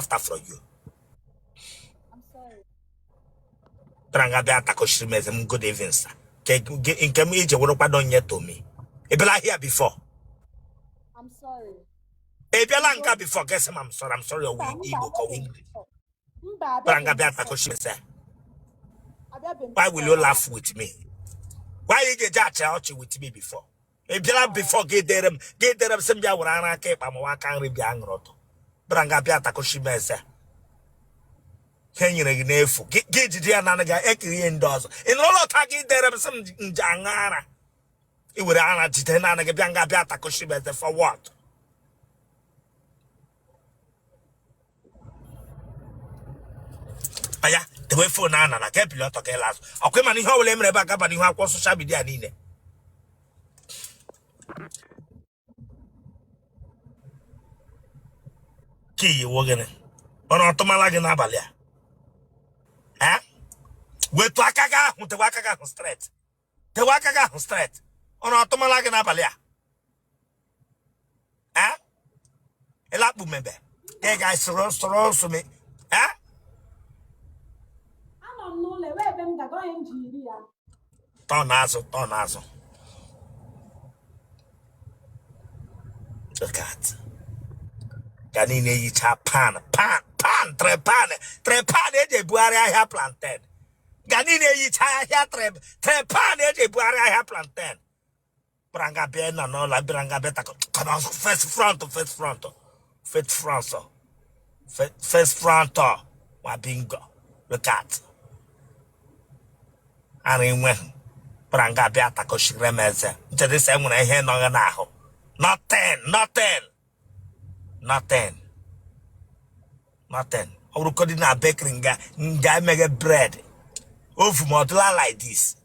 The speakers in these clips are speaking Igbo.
After for you. I'm sorry. Bịara nga bịa takọchiri m eze m. Good evening, sir. Nke m ije were kwado nye to me. Ị bịala here before? I'm sorry. Ị bịala nga before? Guess m, I'm sorry, I'm sorry. Mba, Ọwụ mba, Igbo ka ọwụ abịabeghị m English? before. Mba, Bịara nga abịabeghị m bịa before. takọchiri m eze. Abịabeghị m Why will before you ebe a. laugh with me? Why you ga-eji achị ọchị with me before? Ị bịara before gị dere m sị m bịa were ara aka ịkpa ma aka nri bịa ṅụrụ ọtọ. Bịara nga bịa takọchi m eze. Ha nyere gị n'efu, gị jide ya naanị gị ekiri ihe ndị ọzọ. Ị nọrọla ọta gị dere m sị m nje aṅụ ara. Ị were ara jide naanị gị bịa nga bịa takọchi m eze for what? Aya, dewe phone a nana ka ebili ọtọ ka ịla azụ. Ọkwa ịma na ihe ọbụla emere ebe a gaba n'ihu akwụkwọ social media niile. Ka iyi wo gịnị? Ọrụ ọtụmala gị n'abalị a. Wetu aka gị ahụ, tewe aka gị ahụ straight, tewe aka gị ahụ straight. Ọrụ ọtụmala gị n'abalị a. Ịlakpu mebe ị ga-esoro soro nsome. Anọ m n'ụlọ, enwe ebe m gaga onye m ji iri ya. Tọọ n'azụ, tọọ n'azụ. Look at ka niile yicha pan pan pan trepan trepan eji ebugharị ahịa plantain. Ga niile yicha ahịa trepan eji ebugharị ahịa plantain. Bịara nga bịa nọ n'ụlọ, bịara nga bịa takọ. Come on, face front, face front, face front, face front. Nwa bingo, look at ara enweghị. Bịara nga bịa takọchiri m eze. Ncheta sị enwere ihe nọ gị n'ahụ. Nothing, nothing, nothing, nothing. Ọ bụrụkodị na bakery nga nga emeghe bread oven ọ dịla like this.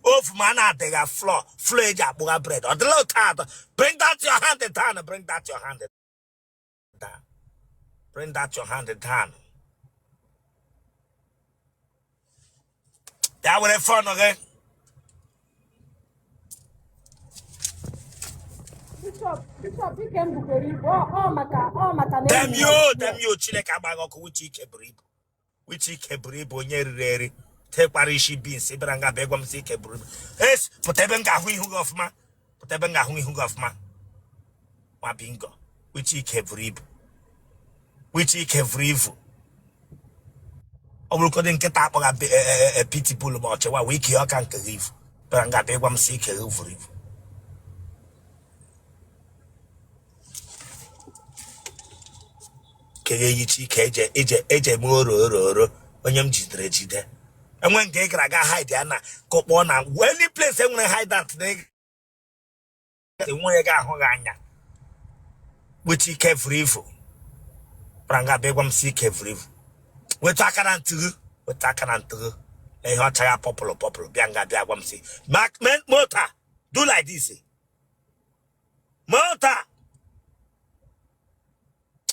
Oven a na-adịghị flour, flour eji akpụgha bread ọ dịla otu atọ. Bring that your hand down, bring that your hand down, bring that your hand down. Bịa were phone gị. Bishop, Bishop, ike m bukwere ibu. Ọ maka na Damn enyi you, ya. damn you. Chineke agbaghị ọkụ. Wuche ike buru ibu, wuche ike buru ibu. Onye riri eri tekwara isi beans bịara nga bịa gwa m sị ike buru ibu. Es pụta ebe m ga-ahụ ihu gị ọfụma, pụta ebe m ga-ahụ ihu gị ọfụma. Nwa bingo, wuche ike buru ibu, wuche ike buru ibu. Ọ bụrụkodị nkịta akpọga pitbull ma ọ chịwa wee kee ọka nke gị ivu bịara nga bịa gwa m sị ike gị vuru ivu. Ke gị eyicha ike eje eje eje eme oro oro oro. Onye m jidere ejide enwe nke ị gara aga hide ya na kụkpọ na any place enwere hideout na enweghị ga-ahụ gị anya. Weta ike vuru ivu bịara nga bịa gwa m sị ike vuru ivu. Weta aka na ntị gị, weta aka na ntị gị. Na ihe ọcha ya purple purple. Bịa nga bịa gwa m sị mota do like this. Mota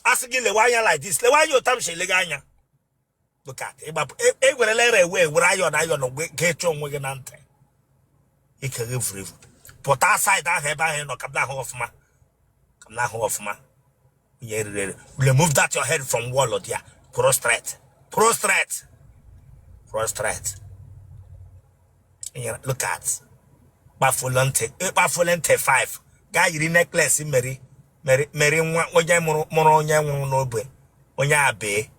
asị gị lewe anya like this, lewe anya ụta m si elega anya. Look at ịgbapụ egwerela ere ewe were ayọn ayọn ga-eche onwe gị na ntị. Ike gị vuru ivu. Pụta side ahụ ebe ahụ ị nọ ka m na-ahụ ọfụma, ka m na-ahụ ọfụma. Onye riri eri, remove that your head from wall there. Kwụrụ straight, kwụrụ straight, kwụrụ straight. Look at kpafuola ntị, ịkpafuola ntị 5 gaa yiri necklace. Meri meri meri nwa onye mụrụ mụrụ onye nwụrụ n'ogbe. Onye abee,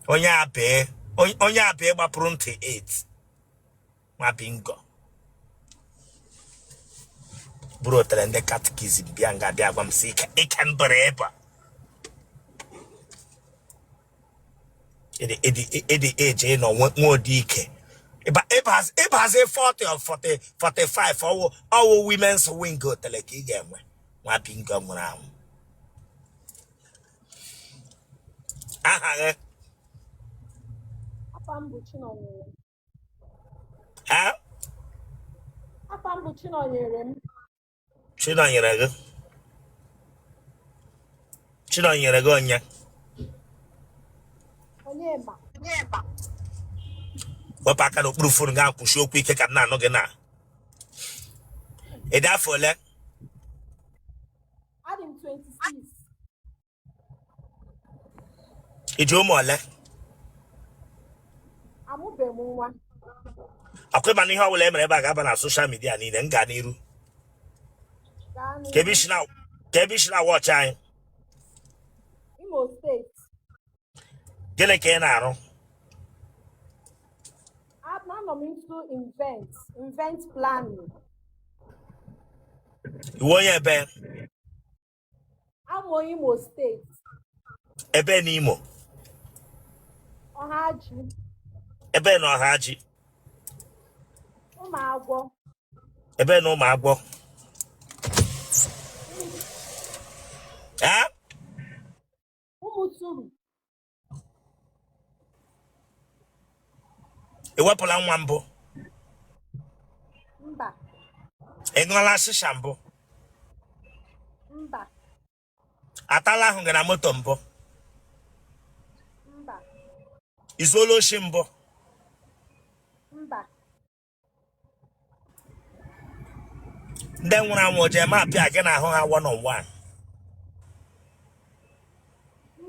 onye abee, onye abee gbapụrụ ntị 8. Nwa bingo bụrụ otere ndị catechism bịa nga bịa gwa m sị ike ike m bụrụ ịba ịdị eji ịnọ nwe ụdị ike ịbazi 40 or 40 45. Ọwụ ọwụ women's wing otele ka ị ga-enwe. Nwa bingo nwụrụ anwụ. Aha gị? Afa m bụ Chinọnyere. Ha? Afa m bụ Chinọnyere m. Chinọnyere gị? Chinọnyere gị onye? Onyema. Wepụ aka n'okpuru phone gị, akwụsị okwu ike ka m na-anụ gị. Na ị dị afọ ole? Adị m 26. I ji ụmụ ole? Amụbeghị m nwa. Ọkwa ị ma na ihe ọbụla e mere ebe a ga-aba na social media niile. M gaa n'iru? Gaa Ka ebe n'ihu. isi na ka ebe i si na-watch anyị? Imo State. Gịnị ka ị na-arụ? Anọ m into event planning. Ị wụ onye ebe? Abụ m onye Imo State. Ebe n'Imo? Ọhaji. Ebe na Ọhaji? Ụmụagwọ. Ebe na Ụmụagwọ? Ee? Ụmụturu. Ị wepụla nwa mbụ? Mba. Ị ṅụọla shisha mbụ? Mba. Atala ahụ gị na moto mbụ? Mba. Ị zuola oshi mbụ? Mba. Ndị nwụrụ anwụ jee ma apịa gị na ahụ ha one on one?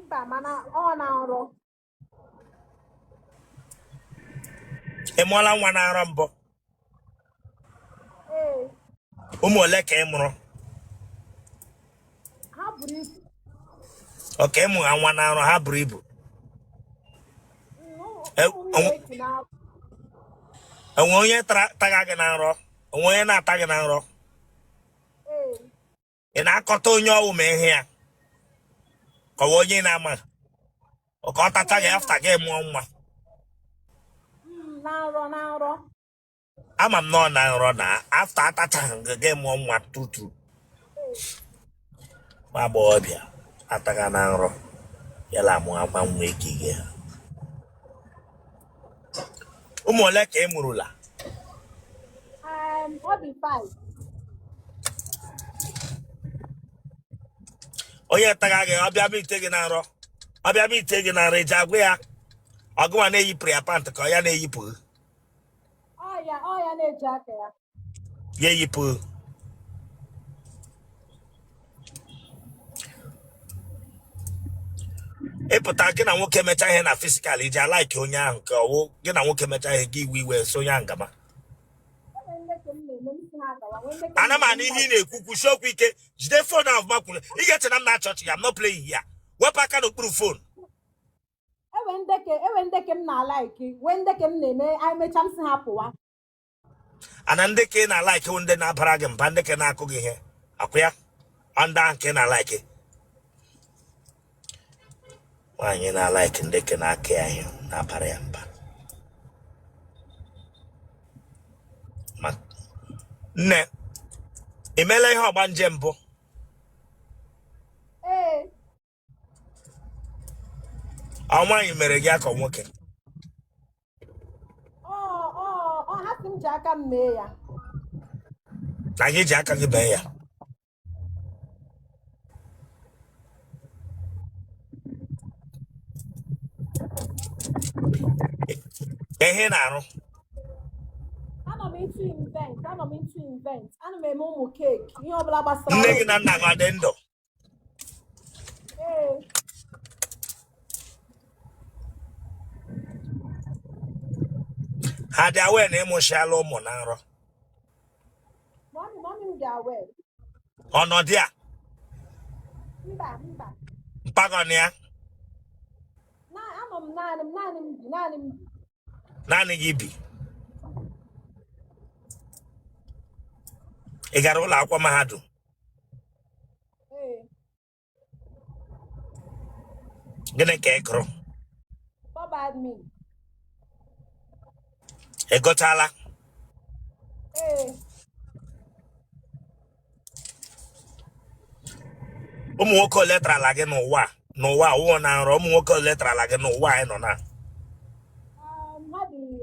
Mba, mana ọ na nrọ. Ị mụọla nwa na nrọ mbụ? Ee. Ụmụ ole ka ị mụrụ? Ha buru ibu. Okay, ị mụha nwa na nrọ, ha buru ibu. Enwe onye taga gị na nrọ? Enwe onye na-ata gị na nrọ? Ị na-akọta onye ọ wụ ma ị hụ ya, ka ọ wụ onye na-ama ka ọ tacha gị after gị mụọ nwa? Na nrọ, na nrọ. Ama m na ọ na nrọ na after atachaghị gị, gị mụọ nwa tutu nwa agbọghọbịa ataga na nrọ ya la amụ akwa nwa ekige. Ụmụ ole ka ị mụrụla? Ọ dị 5. Onye taga gị, ọ bịa meet gị na nrọ, ọ bịa meet gị na nrọ, ị ji agwa ya ọ gịnwa na-eyipụrụ ya pant ka ọ ya na-eyipụ gị? Ọ ya na-eji aka ya. Ya eyipụ. Ị pụta, gị na nwoke mecha ihe na physical, i ji alike onye ahụ ka ọ wụ gị na nwoke mecha ihe, gị iwe iwe so onye ahụ gama? Ana m anụ ihe ị na-ekwu. Kwusie okwu ike. Jide phone ahụ ọfụma kwuru. Ị ga-eche na m na-achị ọchị. I'm not playing here. Wepụ aka n'okpuru phone. Ewe ndeke m na-alike, wee ndeke m na-eme anyị mechaa, m sị ha pụwa. Ana ndị ka ị na-alike wụ ndị na-abara gị mba, ndị ka na-akụ gị ihe akwụ ya, ọ ndị ahụ ka ị na-alike. Nwaanyị na-alike ndị ka na-akụ ya ihe, na-abara ya mba. Ma nne, ị meela ihe ọgbanje mbụ? Ee. Ọ nwaanyị mere gị ka ọ nwoke? Ọ ha sị m ji aka m mee ya. Na gị ji aka gị mee ya? Ihe ị na-arụ? Anọ m into event, anọ m into event. Ana m eme ụmụ cake, ihe ọbụla gbasara. Nne gị na nna gị ọ dị ndụ? Ee. Ha dị aware na ị mụchiala ụmụ na nrọ? Mommy m dị aware. Ọnọdụ a? Mba, mba. Mpa gị ọ nọ ya? Na anọ m naanị m, naanị m bi, naanị m bi. Naanị gị bi? Ị gara ụlọ akwụkwọ mahadum? Ee. Gịnị ka ị gụrụ? Pub admin. Ị gụchala? Ee. Ụmụ nwoke ole tarala gị n'ụwa, n'ụwa wụọ na nrọ? Ụmụ nwoke ole tarala gị n'ụwa anyị nọ na?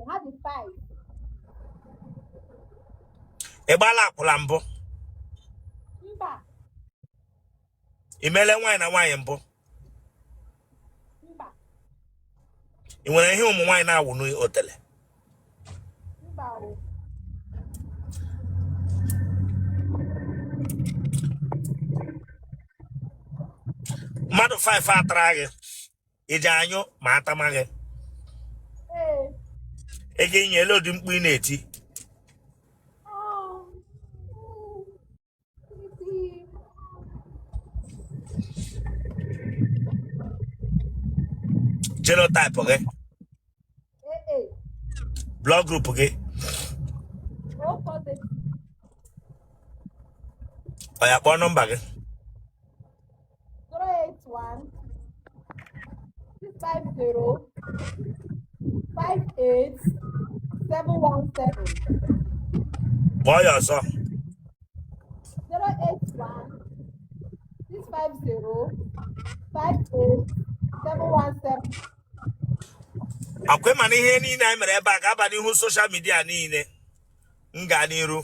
Ha dị 5. Ị gbaala akwụla mbụ? Mba. Ị meela nwaanyị na nwaanyị mbụ? Mba. Ị nwere ihe ụmụ nwaanyị na-awụ n'otele? Mba o. Mmadụ 5 atara gị, Iji anyụ ma atama gị? Ee. Ị ga-enye ele ụdị mkpu ị na-eti? Oh. Iti. Genotype gị? AA. Blood group gị? O positive. Ọ ya, kpọọ nọmba gị. 081 650 58 717. Kpọọ ya ọzọ. 081 650 58 717. Akwa, mana ihe niile anyị mere ebe a ga-aba n'ihu social media niile. M gaa n'iru.